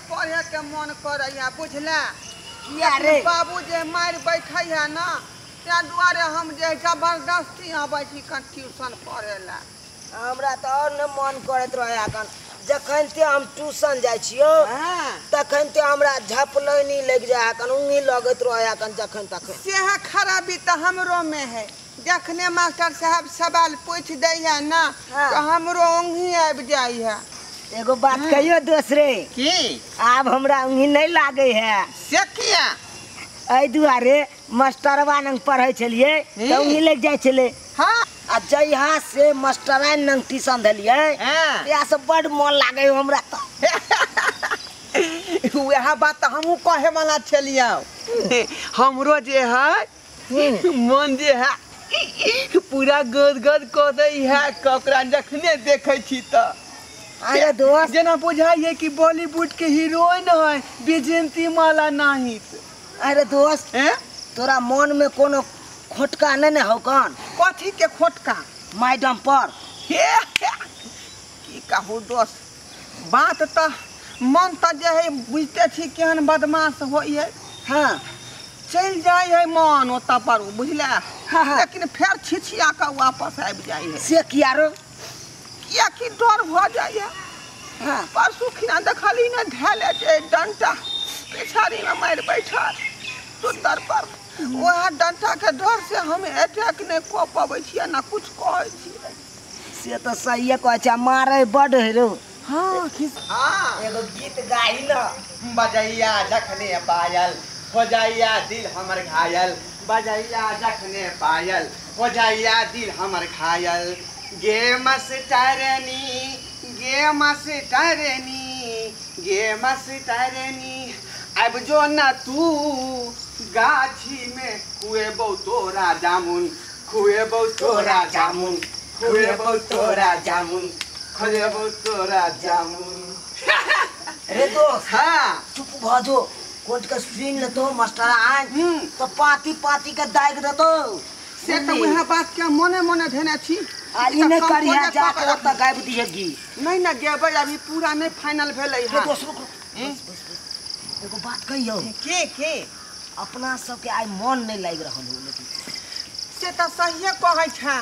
पढ़े के मन करैया बुझला। किया रे? बाबू जे मारि बैठै है ना, ताहि दुआरे हम जे जबरदस्ती आबै छी कन ट्यूशन पढ़े ला। हमरा तऽ और ने मन करैत रहे अखन, जखन ते हम ट्यूशन जाइ छियो तखन ते हमरा झपलैनी लागि जाइ अखन, उंगी लगैत रहे अखन जखन तखन। सेह खराबी तऽ हमरो में है, जखने मास्टर साहब सवाल पूछि दै है ना तो हमरो उंगी आबि जाइ है। एगो बात कहियो दोस्त रे, की आब हमरा उंगी नहीं लागे है। से किया? एहि दुआरे मास्टरवा नंग पढ़ै छलियै तऽ उंगी लागि जाइ छलै। हाँ। आ जहिया से मास्टराइन नंग ट्यूशन देलियै तहिया से बड मन लागे हमरा। तऽ वएह बात तऽ हमहूँ कहे वाला छलियै। हमरो जे है मन जे है पूरा गदगद कऽ दै है ओकरा जखने देखै छी तऽ। अरे दोस्त जेना बुझाइ है कि बॉलीवुड के हीरोइन है विजयंती माला नाहित। अरे दोस्त तोरा मन में कोनो खोटका नहीं ने हौ कन? कथी के खोटका? मैडम पर। की कहू दोस्त, बात तऽ मन तऽ जे है बुझते छी केहन बदमाश होइ है। हाँ चलि जाइ है मन ओतऽ पर बुझला। हाँ। लेकिन फेर छिछिया कऽ वापस आबि जाइ है। से किया रो? कियाकि डर भऽ जाइ है। हाँ। परसू खिना देखली ने धैले जे डंटा पिछाड़ी में मारि बैठल सुन्दर पर, वएह डंटा के डर से हम अटैक नहि कऽ पबै छियै ना कुछ कहै छियै। से तऽ सहिए कहै छै, मारै बड है रो। हाँ हाँ। एगो गीत गाही न। बजैया जखने पायल हो जाइया दिल हमर घायल, बजैया जखने पायल हो जाइया दिल हमर घायल, गे मस्टरनी गे मस्टरनी गे मस्टरनी आबि जो ना तू गाछी में खुएबौ तोरा जामुन, खुएबौ तोरा जामुन, खुएबौ तोरा जामुन, खुएबौ तोरा जामुन। रे दोस्त हाँ चुप भऽ जो, कोर्ट के सुनि लेतो मास्टर आइ तो पाती पाती के दागि देतो। से तऽ वएह बात के मने मने धेने छी। आ ई नहि करिहे जा के ओतऽ गाबि दिहे गीत। नहि ने गेबै, अभी पूरा नहि फाइनल भेलै रे है। दोस्त रुक रुक, एगो बात कहियौ। की अपना सबके आइ मन नहीं लागि रहल हो। लेकिन से तऽ सहिए कहै छै,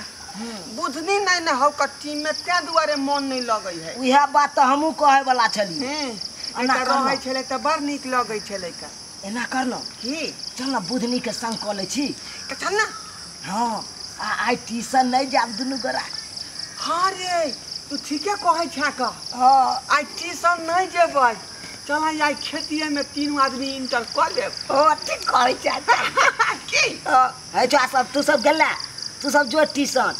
बुझनी नहि ने हौ टीम में, ताहि दुआरे मन नहीं लगै है। उएह बात तऽ हमहूँ कहै वाला छलियै। एना कर रहै छलै तऽ बड़ नीक लगै छलै का। एना कर न, की चल न बुधनी के संग कऽ लै छी। तऽ चल ना। हाँ आ आइ ट्यूशन नहीं जायब दुनू गोरा। हाँ रे तू ठीके कहै छै का। हाँ आइ ट्यूशन नहीं जेबै, चल आइ खेतिए में तीनू आदमी इंटर कऽ लेब। ओ ठीक कहै छै। की है छा सब तू सब गेला, तू सब जो ट्यूशन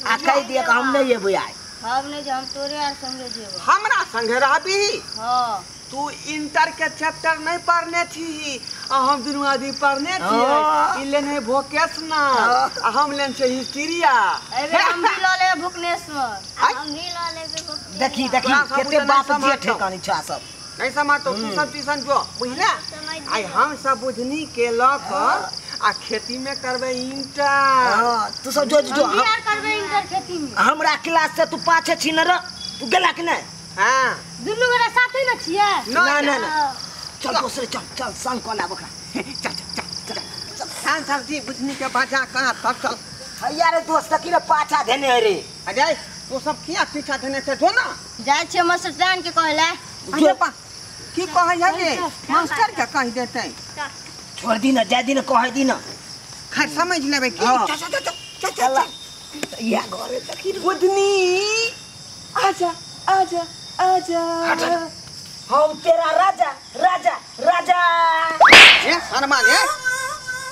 आ कहि दिए कि हम नहीं एबै आइ। हम नहीं हम तोरे आर संगे जेबै। हमरा संगे रहबी? हाँ। तू इंटर के चैप्टर नहीं पढ़ने छी आ हम दुनू आदमी पढ़ने छियै। ई लेने वोकेशनल आ हम लेने छियै हिस्ट्रिया। अरे हम भी लऽ लेबै भुवनेश्वर, हम भी लऽ लेबै भुवनेश्वर। देखी देखी कते बाप जेठ है कनी छा सब। नहीं समातो, तू सब ट्यूशन जो बुझला। आई हम सब बुझनी के लऽ कऽ आ खेती में करबै इंटर। हाँ तू सब जो जो हम भी आर करबै इंटर खेती में। हमरा क्लास से तू पाछे छी न रे, तू गेला कि नहीं? हाँ दुनू गोरा साथे न छियै। ना ना ना चल दोसरे चल चल संग कऽ लाब ओकरा। चल चल चल चल चल चल जी बुझनी के बाजा कहाँ तब चल। हैया रे दोस्त की रे पाछा धेने है रे। अजय तू सब किया पीछा धेने छै? जो ना जाइ छियै मास्टर के कहै अरे पा की कहै है रे? मास्टर के कहि देतै। छोड़ दी ना, जाय दी ना, कह दी ना, खैर समझ लेबै की। चल चल चल चल चल इहा घरे देखी बुधनी आजा आजा आजा, हम तेरा राजा राजा राजा। ए शर्मा रे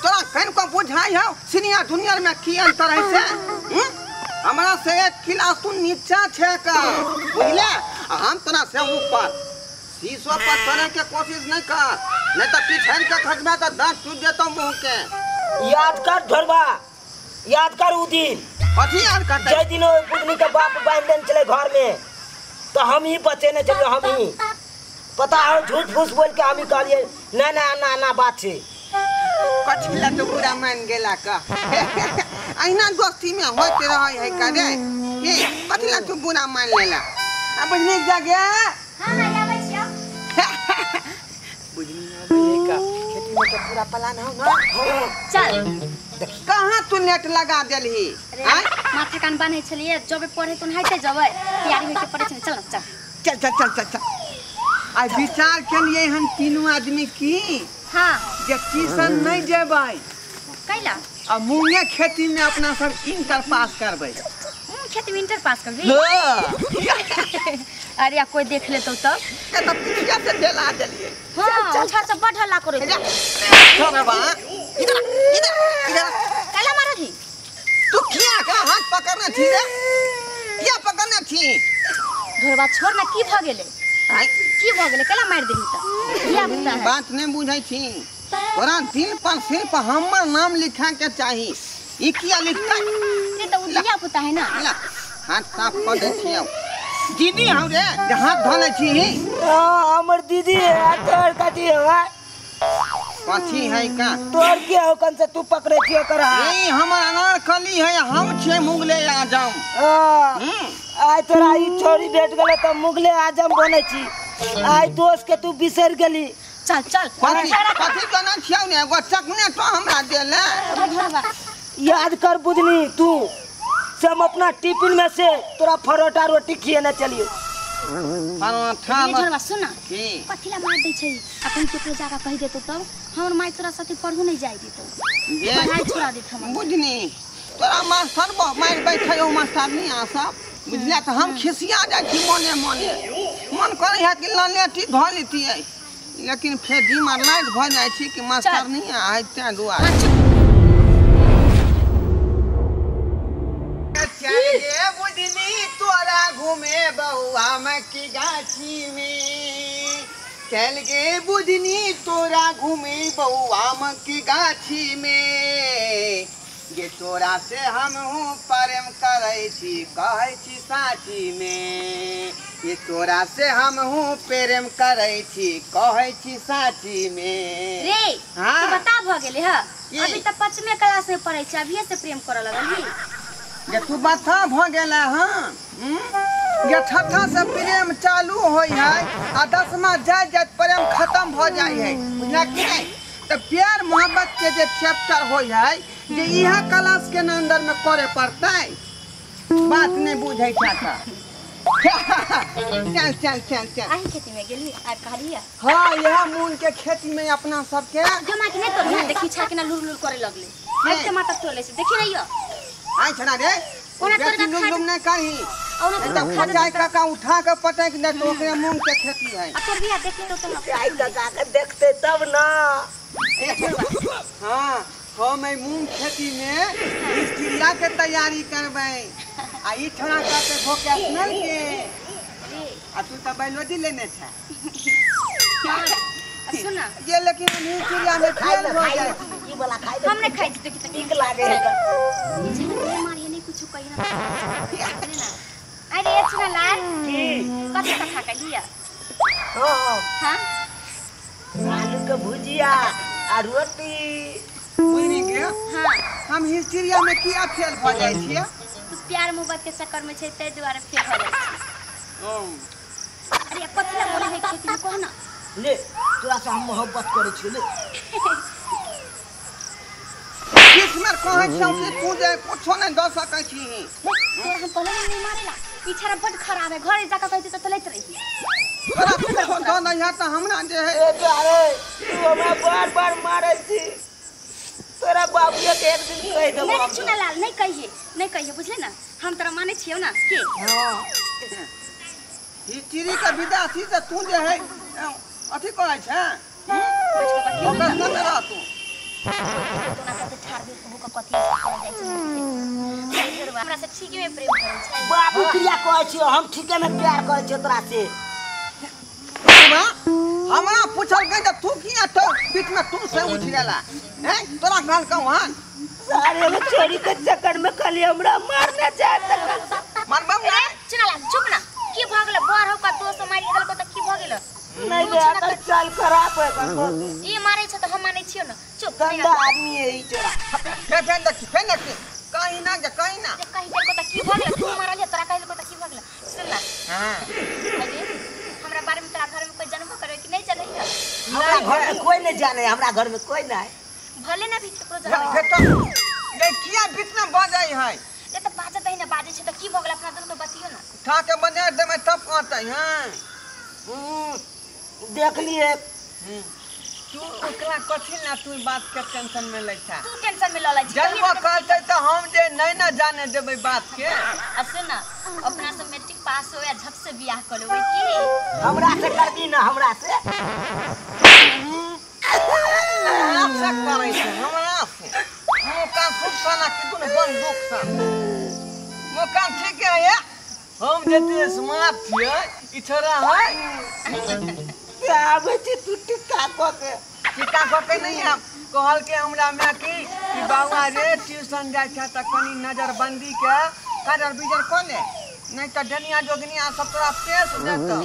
तोरा कन को बुझाई हौ सीनियर जूनियर में की अंतर है से? हमरा से एक क्लास तू नीचा छे का बुझले, हम तोरा से ऊपर। शीशो पर चढ़े के कोशिश नहीं कर, नहीं तो पिछड़ के खसबे तो दांत टूट जेतो मुंह के। याद कर ढोरबा, याद कर उ दिन। कथी याद करते? जै दिन ओइ बुधनी के बाप बांध देने चले घर में तो हम ही बचे ने चलिए, हम ही पता है झूठ फूस बोल के हम ही कहलिए ना ना ना ना बात छे। कथी ला तो पूरा मान गेला का। अहिना दोस्ती में होते रहे है का रे। ए कथी ला तू बुरा मान लेला? अब बुझनी जगे। हां हां आबै छियौ। वाला प्लान हो ना। चल कहां तू नेट लगा देलही? हां माथा कान बान्हे छलिए जबे पढ़े तो नहाइते जबे तैयारी होके पढ़े छले। चल चल चल चल चल चल चल। आ विचार के लिए हम तीनों आदमी की हां जे ट्यूशन नहीं जेबै कैला आ मूंगे खेती में अपना सब इंटर पास करबै। मूंग खेती में इंटर पास करबी? हां। अरे आ कोई देख लेतो तब के तब किया से देला देलिए। हां चल चल सब बड़ हल्ला करे। चल बा इधर इधर इधर। कैला मारही तू? किया का हाथ पकड़ने थी रे? किया पकड़ने थी? ढोरबा छोड़ ना, की भ गेलै? आय की भ गेलै? कैला मार देली त? किया बता है? बात नहीं बुझै छी। तोरा दिल पर सिर्फ हमर नाम लिखा के चाही। ई किया लिखता? रे त उ दिया पुता है ना। ला हाथ साफ कर दे छियौ। दीदी हौ रे जे हाथ धोले छी। हां हमर दीदी है तोर कथी है? कथी है का? तोर के हो कन से तू पकड़े छी ओकर हाथ? ई हमर अनार कली है, हम छे मुगले आजम। हां आइ तोरा ई छोरी भेट गेलै त मुगले आजम बनै छी। आइ दोस्त के तू बिसर गेली। चल चल कथी कथी जना छियौ ने एगो चकने तो हमरा देले। याद कर बुझनी तू से हम अपना टिफिन में से तोरा परोठा रोटी खिएने चलियो। परोठा ढोरबा सुन ना की कथिला मार दै छै? अपन केकरो जाके कहि देतो तब हमर माय तोरा साथे पढ़ू नहीं जाय देतो, पढ़ाई छोड़ा देत हमर। बुझनी तोरा मास्टर बा मार बैठे हो मास्टर नहीं आ सब बुझलिया त हम खिसिया जाइ छी मने मने। मन करे है कि ललेटी ध लेतियै लेकिन फेर डिमोरलाइज भ जाइ छी कि मास्टर नहीं आए तें दुआरे। चल गे बुझनी तोरा घूमे बहुआ में की गाछी में। चल गे बुझनी तोरा घूमे बहुआ में की गाछी में। गे तोरा से हम हूँ प्रेम करै छी कहै छी साची में। ये तोरा से हम हूँ प्रेम करै छी कहै छी साची में। रे हाँ? तू बता भ गेलै ह? अभी त 5वीं क्लास में पढ़ै छी अभिये से प्रेम करऽ लगलही? जे तू बता भ गेलै हँ? जे छठा से प्रेम चालू होइ है आ 10वां जाय जाय प्रेम खत्म भ जाइ है बुझला कि नहीं? त प्यार मोहब्बत के जे चैप्टर होइ है जे इहा क्लास के अंदर में करे पड़तै। बात नहीं बुझै छा। चल चल चल चल। आही खेती में गेली आ कहलिया? हां यह मूंग के खेती में अपना सबके जमा के नहीं तोड़ देखी छा के ना लुर लुर करे लगले। हाथ माता तोले से देखी नहीं हो। आई छना रे ओना तोड़ के लुम लुम नहीं करही। ओना तो खा जाय काका उठा के पटक दे तो ओकरे मूंग के खेती है। आ तोर बिया देख ले तो आई काका के देखते तब ना। हां हम ए मूंग खेती में स्त्रिया के तैयारी करबै आ ई छोड़ा करते वोकेशनल के। आ तू त बायोलॉजी लेने छ। सुन ना ये लेकिन हम चिड़िया में फेल हो जाए। ई वाला खाइ हम नहीं खाइ छी देखी त नीक लागे है। ई मारिए नहीं कुछ कहि ना। अरे चुना लाल की कथि त खा के लिया? हां हां आलू के भुजिया आ रोटी। बुझनी के हां हम हिस्ट्रिया में किया फेल भ जाय छियै? तू प्यार मोहब्बत के चक्कर में छै तै दुआरे फेल हो जाय छै। अरे कथि ला बोले है खेती में कह ना। ले तोरा से हम मोहब्बत करै छी ले। किसमें कहै छौ कि तू जे कुछो नहीं द सकै छी। तोरा हम पहले नहीं मारेला ई छड़ा बड खराब है घरे जाके कहै त चलैत रही। तोरा कुछो द नहीं है त हमरा जे है। ए अरे तू हमरा बार बार मारै छी। तोरा बाबूया के एक दिन कहि देबो। नहीं चुना लाल नहीं कहिए नहीं कहिए बुझले ना हम तोरा मानै छियौ ना के। हां ई चिड़ी के विदासी से तू जे है अथी करै छै ओकर न रह तू। तोना कते ठार दे हो कथी कर जाय छै हमरा से ठीक में प्रेम करै छै। बाबू क्रिया कहै छियौ हम ठीके में प्यार करै छियौ तोरा से। हमरा पूछल गई त तू किया तो बीच में तू से उठ गेला हैं? तोरा कहल कहन सारे वो छोरी के चक्कर में खाली हमरा मारने चाहे तक मारबम ना। चुना ला चुप ना की भ गेल बर हो का दोस्त मारि गेल त की भ गेल? नहीं रे चल खराब है ई मारै छ त हम मानै छियौ न। चुप गंदा आदमी है ई चोरा। फेर फेर देखी फेर देखी कहीं ना जे कहीं ना जे कहि देलको त की भ गेल? तू मारल तोरा कहि देलको त की भ गेल? सुन ना। हां अरे हमरा बारे में तोरा घर में कोई जानबो करे कि नहीं जानै है? हमरा घर में कोई नहीं जाने, हमरा घर में कोई नहीं। भले ना भी ककरो जाने। तो देखिया बीच में बजै है। ये तो बाजत है ना, बाजै छै त की भऽ गेल? अपना दुनू के बतियो ना। उठा के बजा देबै तब कहतै। हां देख लिए तू ओकरा कथी ना तू बात के टेंशन में लै छा। तू टेंशन में ल लै छी। जब कहतै त हम जे नहीं ना जाने देबै बात के। आ सुन ना, अपना सब मैट्रिक पास हो या झट से बियाह कर लेबै की? हमरा से करबी ना, हमरा से हमरा से करै छै, हमरा से मुका सुख ना कि दुनु बंदूक सा मुका ठीक है। हम जते स्मार्ट छियै ई छोरा है आबै छी तू टिक्का क के। टिक्का क के नहीं हम कहल के हमरा माय की कि बाबा रे ट्यूशन जाइ छ त कनी नजरबंदी के काजर बिजर क ले, नहीं त डनिया जोगनिया सब तोरा पेश देतौ।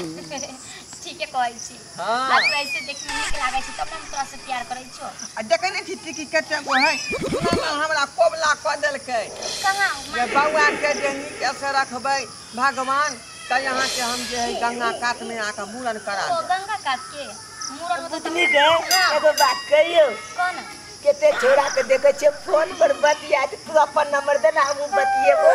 ठीके कहै छी। हां आ तू ऐसे देखने नीक लागै छै तब हम तोरा से प्यार करै छियो। आ देखै नै छी टिकी कते गो है ना ना हमरा कोबला क देलकै। कहां जे बौआ के जे नीक से रखबै भगवान त यहाँ के हम जे है गंगा कात में आके मूड़न करा ओ गंगा कात के मूड़न होतै त नीक है। एगो बात कहियो कोन केते छोरा के देखै छियै फोन पर बतिया, तू अपन नंबर दे ना हमहूँ बतियेबो।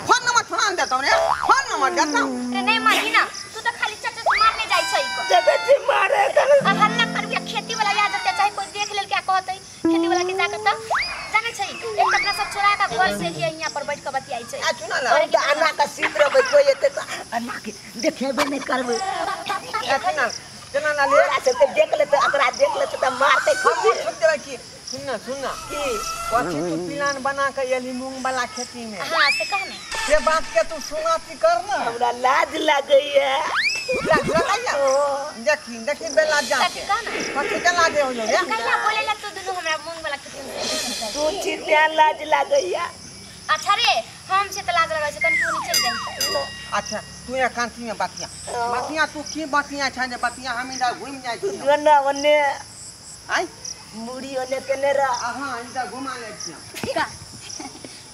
फोन नंबर थोड़ा देतौ रे, फोन नंबर देतौ रे। नहीं मानी ना तू त खाली चाचा से मारने जाय छै को। देखै छी मारे आ हल्ला करबी खेती वाला आ जते चाहे कोई देख लेल क्या कहतै खेती वाला के जाके त जानै छै। एक अपना सब छोरा का घर से लिए यहां पर बैठ के बतियाई छै। आ सुन ना हम त अन्ना के सीत रहबै कोई एते त अन्ना के देखेबे नहीं करबै। सुन ना जना ना ले से देख लेते अकरा देख लेते त मारतै हम सुन देबै की। सुन ना सुन ना की कथी तू प्लान बना के एली मूंग वाला खेती में? हां से कह ना से बात के तू सुनाती कर ना। हमरा लाज लागैया। लाज लागैया? देखी देखी बेला जा के कथी के लाजे हो रे? कहिया बोले ला तू दुनू हमरा मूंग वाला खेती में तू चिन्ता लाज लागैया। अच्छा रे हम से त लाज लगै छै कन तू चल जाई। अच्छा तू एकांती में बतिया बतिया तू की बतिया छ जे बतिया हम इधर घुम जाय छी। तू ना ओने आई मुड़ी ओने केने रह। हां इधर घुमा ले छी का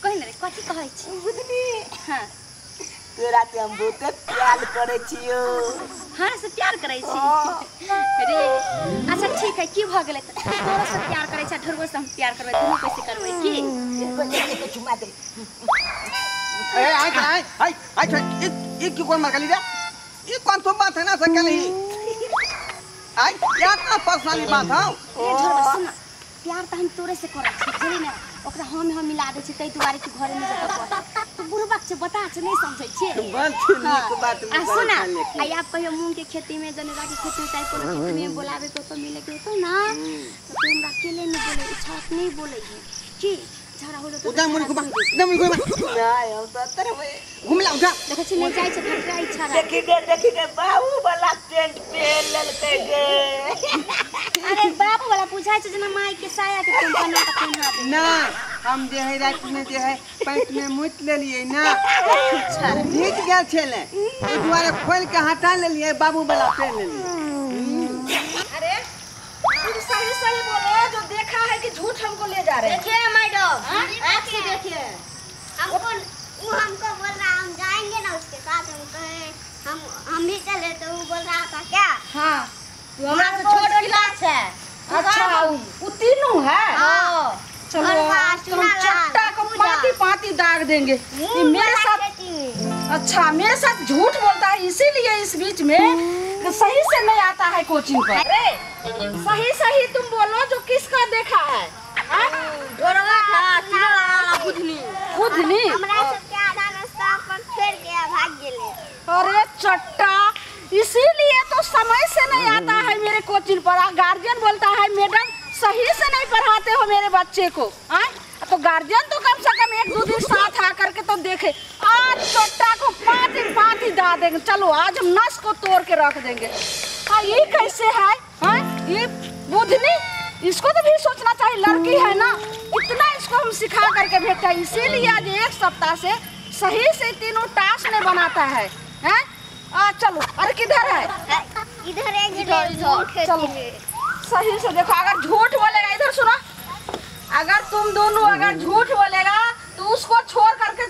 कहि ने रे कथी कहै छी बुझनी? हां तोरा ते हम बहुत प्यार करै छियो। हां से प्यार करै छी रे। अच्छा ठीक है की भ गेलै त तोरा से प्यार करै छ ढोरबो से हम प्यार करबै दुनू कैसे करबै की? एको चुमा दे। ए आई आई आई आई ई की कोन मार गली रे? ई कोन तो बात है ना से कलही आई यार ना पर्सनली बात हौ। ए ढोरबा सुन प्यार त हम तोरे से करै छी बुझली ना। ओकरा हम मिला दै छी तै दुआरे तू घरे में जतऽ तू बुढ़बा छै बता छै नहीं समझै छै। बस नीक बात आ सुन आ आप कहियो मूंग के खेती में जनेरा के खेती में चाहे कोनो खेती में बोलावे को तो मिले के होतो ना तो तू हमरा अकेले नहीं बोले इच्छा नहीं बोले है की झगड़ा होलो तो उदा मुड़ी घुमा उदा मुड़ी घुमा नहीं हम तो तरबे घुमला उठा देखै छी नहीं जाय छै खतरा इच्छा देखी गे देखी गे बाबू वाला पेंट पहन लेलकै गे। अरे बाबू वाला बुझाय छै जेना माई के साया के पेंट बना के पहिना दे ना। हम जे है रात में जे है पैंट में मुत लेलिए ना भीज गेल छले ओइ दुआरे खोल के हटा लेलिए बाबू वाला पहन लेलिए। अरे तुम सही सही बोलो जो देखा है कि झूठ हमको ले जा रहे हैं। देखिए मैडम आँख से देखिए हमको वो हमको बोल रहा हम जाएंगे ना उसके साथ हम कहे हम भी चले तो वो बोल रहा था क्या? हाँ तू हमरा से छोट क्लास है। अच्छा वो तीनों है। हाँ चलो तुम चट्टा को पाती पाती दाग देंगे। ये मेरे साथ अच्छा मेरे साथ झूठ बोलता है इसीलिए इस बीच में सही से नहीं आता है कोचिंग पर। अरे सही सही तुम बोलो जो किसका देखा है? खुदनी हमरा सबके आधा रास्ता पर छोड़ गया भाग गेले। अरे चट्टा इसीलिए तो समय से नहीं आता है मेरे कोचिंग पर। गार्जियन बोलता है मैडम सही से नहीं पढ़ाते हो मेरे बच्चे को। तो गार्जियन तो कम से कम एक दो दिन साथ आकर के तो देखे। आज चट्टा को पाती पाती दा देंगे। चलो आज हम नस को तोड़ के रख देंगे। हाँ ये कैसे है? हाँ ये बुधनी इसको तो भी सोचना चाहिए लड़की है ना इतना इसको हम सिखा करके भेजते हैं इसीलिए आज एक सप्ताह से सही से तीनों टास्क नहीं बनाता है। हैं चलो अरे किधर है? इधर है इधर। चलो सही से देखो अगर झूठ बोलेगा इधर सुनो अगर तुम दोनों अगर झूठ बोलेगा तो उसको छोड़ करके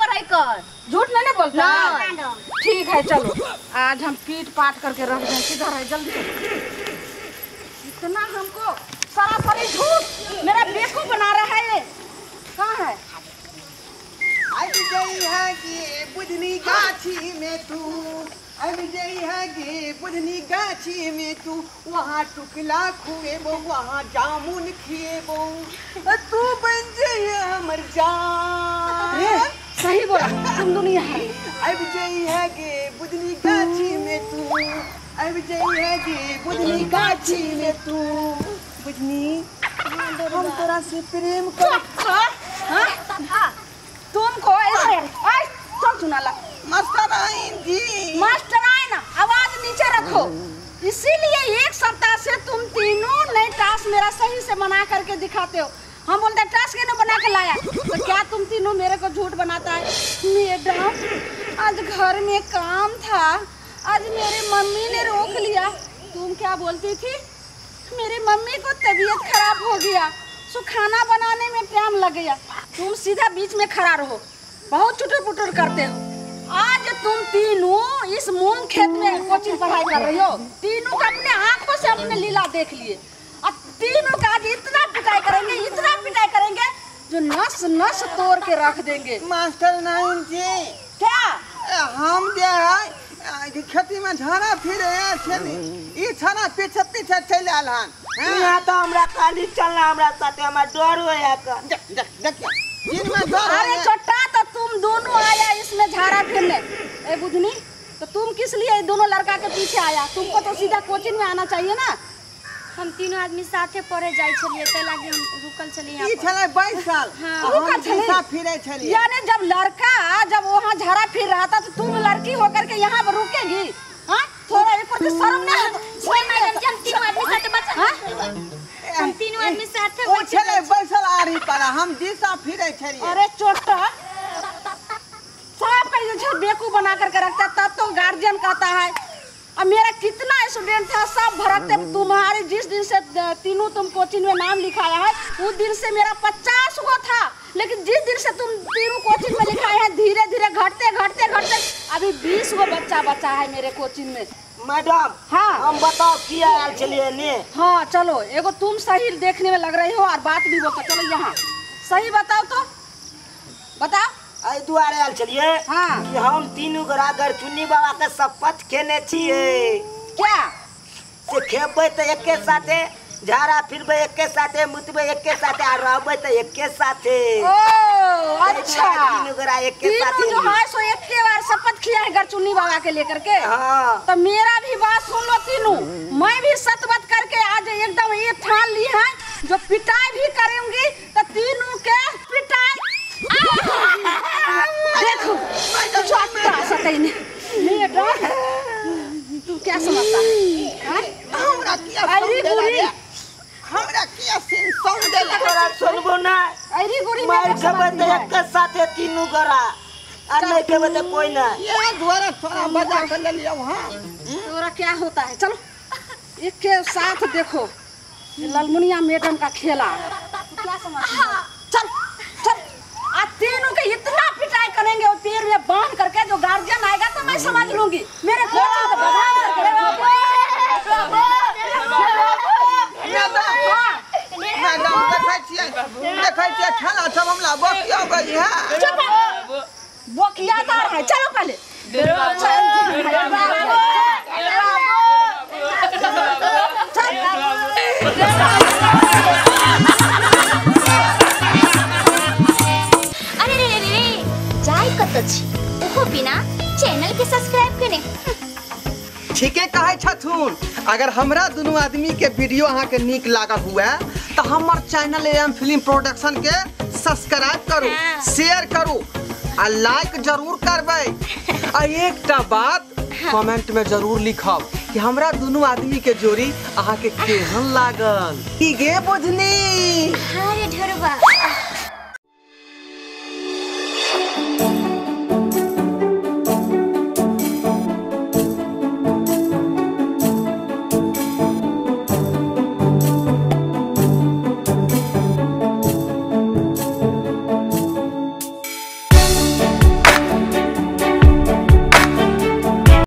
पढ़ाई कर। झूठ नहीं बोलता। ठीक ठीक है चलो, आज हम पीट पाट करके रख दें। किधर है जल्दी, इतना हमको सरासरी झूठ मेरा बेवकूफ बना रहा है। कहाँ है? अब गई है कि बुधनी गाछी में तू, अब गई है कि बुधनी गाछी में तू, वहाँ टुकला खुएबो वहाँ जामुन खिएबो, तू बन जाइए हमर जान। सही बोला तुम दुनिया है। अब गई है कि बुधनी गाछी में तू, अब गई है कि बुधनी गाछी में तू। बुधनी हम तोरा से प्रेम कर। तुमको ऐसे आज चल सुना ला मास्टर आइन जी, मास्टर आइन आवाज नीचे रखो। इसीलिए एक सप्ताह से तुम तीनों नए टास्क मेरा सही से बना करके दिखाते हो। हम बोलते हैं टास्क क्यों बना के लाया, तो क्या तुम तीनों मेरे को झूठ बनाता है? मैडम आज घर में काम था, आज मेरे मम्मी ने रोक लिया। तुम क्या बोलती थी? मेरी मम्मी को तबीयत खराब हो गया, सो खाना बनाने में टाइम लग गया। तुम सीधा बीच में खड़ा रहो, बहुत चुटुर पुटुर करते हो। आज तुम तीनों इस मूंग खेत में कोचिंग पढ़ाई कर रही हो। तीनों का अपने आंखों से अपने लीला देख लिए। और तीनों का आज इतना पिटाई करेंगे, इतना पिटाई करेंगे जो नस नस तोड़ के रख देंगे। मास्टर नाइन जी क्या हम जे है खेती में झाड़ा फिरे ई छाना पीछे पीछे चल आयल हन। यहाँ तो हमरा खाली चलना, हमरा साथे हमरा डर होया कर। देख देख दिन में डर। अरे छोटा तो तुम दोनों आया इसमें झाड़ा फिरने। ए बुधनी तो तुम किस लिए दोनों लड़का के पीछे आया? तुमको तो सीधा कोचिंग में आना चाहिए ना। हम तीनों आदमी साथे पढ़े जाय छलिए त लागे हम रुकल छलिए। ई छले 22 साल। हां रुकल छलिए फिरे छलिए। यानी जब लड़का जब वहां झाड़ा फिर रहा था तो तुम लड़की होकर के यहां पर रुकेगी? हां थोड़ा एक पर शर्म ना। मैडम जी हम तीनों आदमी साथे बच्चा, हम तीनों आदमी साथे ओ छले 22 साल आ रही पर हम दिशा फिरे छलिए। अरे छोटा साहब का जो बेवकूफ बना करके रखता तब तो गार्जियन कहता है। अब मेरा कितना स्टूडेंट था सब भरकते। तुम्हारे जिस दिन से तीनों तुम कोचिंग में नाम लिखाया है उस दिन से मेरा 50 गो था, लेकिन जिस दिन से तुम तीनों कोचिंग में लिखाए हैं धीरे धीरे घटते घटते घटते अभी 20 गो बच्चा बचा है मेरे कोचिंग में। मैडम हाँ हम बताओ किया आयल छलिए ने? हाँ चलो एगो तुम सही देखने में लग रही हो और बात भी बोलता। चलो यहाँ सही बताओ तो बताओ। एहि दुआरे आयल छलिए। हाँ कि हम तीनू गोरा गरचुन्नी बाबा के शपथ खेने छिए। क्या से खेबै त एके साथे, झाड़ा फिरबै एके साथे, मुतबै एके साथे आ रहबै त एके साथे। ओ अच्छा तीनू गोरा एके साथे जो है सो एके बार शपथ किया है गरचुन्नी बाबा के लेकर के। हाँ तो मेरा भी बात सुन लो तीनों, मैं भी सतवत करके आज एकदम ये ठान ली है जो पिटाई भी करूंगी तो तीनों के पिटाई। देखो तू क्या समझता है? हमरा किया हमरा किया सुन देला? तोरा सुनबो ना। अरे गुरी मार खेबै त एके साथे तीनू गोरा आ नहीं खेबै त कोई ना। ये द्वारा थोड़ा बजा कर ले लियो। हां तोरा क्या होता है? चलो एक के साथ देखो ललमुनिया मैडम का खेला। क्या समझती है? चल चल आ तीनों के इतना पिटाई करेंगे और पैर में बांध करके जो गार्जियन आएगा तो मैं समझ लूंगी। मेरे कोचिंग को बदनाम करके। मैडम देखै छियै देखै छियै खेला सब हमरा बकिया गई है। चुप बकिया तार है। चलो पहले बिना चैनल के सब्सक्राइब करें। ठीके कहै छथुन। अगर हमरा दुनू आदमी के वीडियो अहाँ के नीक लागल हुए तो हमर चैनल एम फिल्म प्रोडक्शन के सब्सक्राइब करू, शेयर करू आ लाइक जरूर करबै। आ एकटा बात कमेंट में जरूर लिखब कि हमरा दुनू आदमी के जोड़ी अहाँ के केहन लागल। की गे बुझनी? हाँ रे ढोरबा।